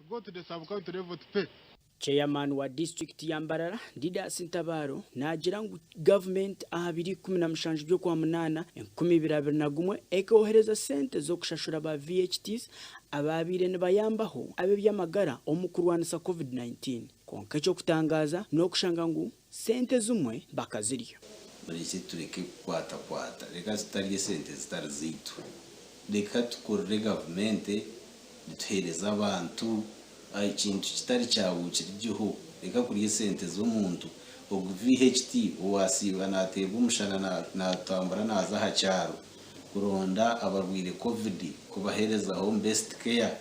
Go to the sub-county level to pay. Ceeyamaani wa disiturikiti ya Mbarara, Didas Ntabaro naagira ngu gavumenti aha biro 17 by'Okwamunaana 2021 ekoohereza sente z'okushashura ba VHTs abaabaire nibayambaho ab'eby'amagara omu kurwanisa Covid-19. Kwonka eky'okutangaaza n'okushanga ngu sente ezimwe bakazirya. Murekye tureke kukwatakwata, reka tutarya esente zitari zaitu, reka tukorere gavumenti nituheereza abantu ekintu kitari kyawe okirugyeho, reka kurya esente z'omuntu. Ogu VHT owaasiiba naateerwa omushana naatambura naaza aha kyaro kuronda abarwaire Covid kubaheereza home based care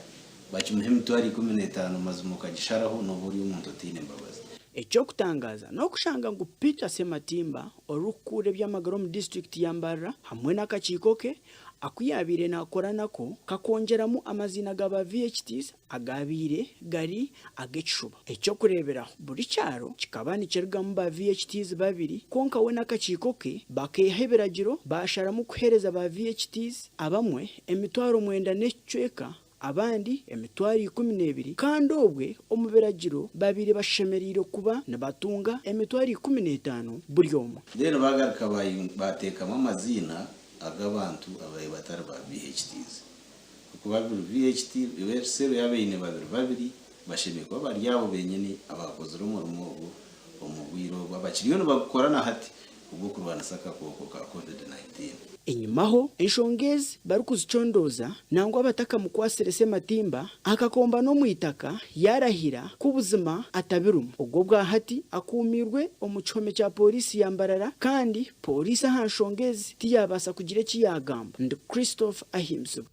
bakimuha emitwaro 15 mazima okagisharaho nooba ori omuntu otaine mbabazi. Eky'okutangaaza n'okushanga ngu Peter Ssematimba orikukuurira eby'amagara omu disiturikiti ya Mbarara hamwe n'akakiiko ke aku yaabaire naakora nako kakongyeramu amaziina ga ba VHTs agaabaire gari ag'ekishuba. Eky'okureeberaho, buri kyaro kikaba nikirugamu ba VHTs babiri kwonka we n'akakiiko ke bakeeha ebiragiro baasharamu kuheereza ba VHTs abamwe emitwaro mwenda n'ekicweka abandi emitwaro 12 kandi obwe omu biragiro babaire bashemereire kuba nibatunga emitwaro 15 buri omwe. Then bagaruka bateekamu amaziina ag'abantu ababaire batari ba VHTs. Kuba buri VHT cell yaaba eine babiri babiri, bashemereire kuba bari abo benyini abaakozire omurimo ogwo omu bwire obwo abakiriyo nibagukora na hati ogw'okurwanisa akakooko ka Covid 19. Enyimaho, enshonga ezi barikuzicondooza nangwa batakamukwasire Sematimba akakomba n'omu itaka yaarahira ku buzima atabirimu. Ogwo obwahati akuumirwe omu kihome kya Pooriisi ya Mbarara kandi Pooriisi aha nshonga ezi tiyaabaasa kugira eki yaagamba. Ndi Christopher Ahimbisibwe.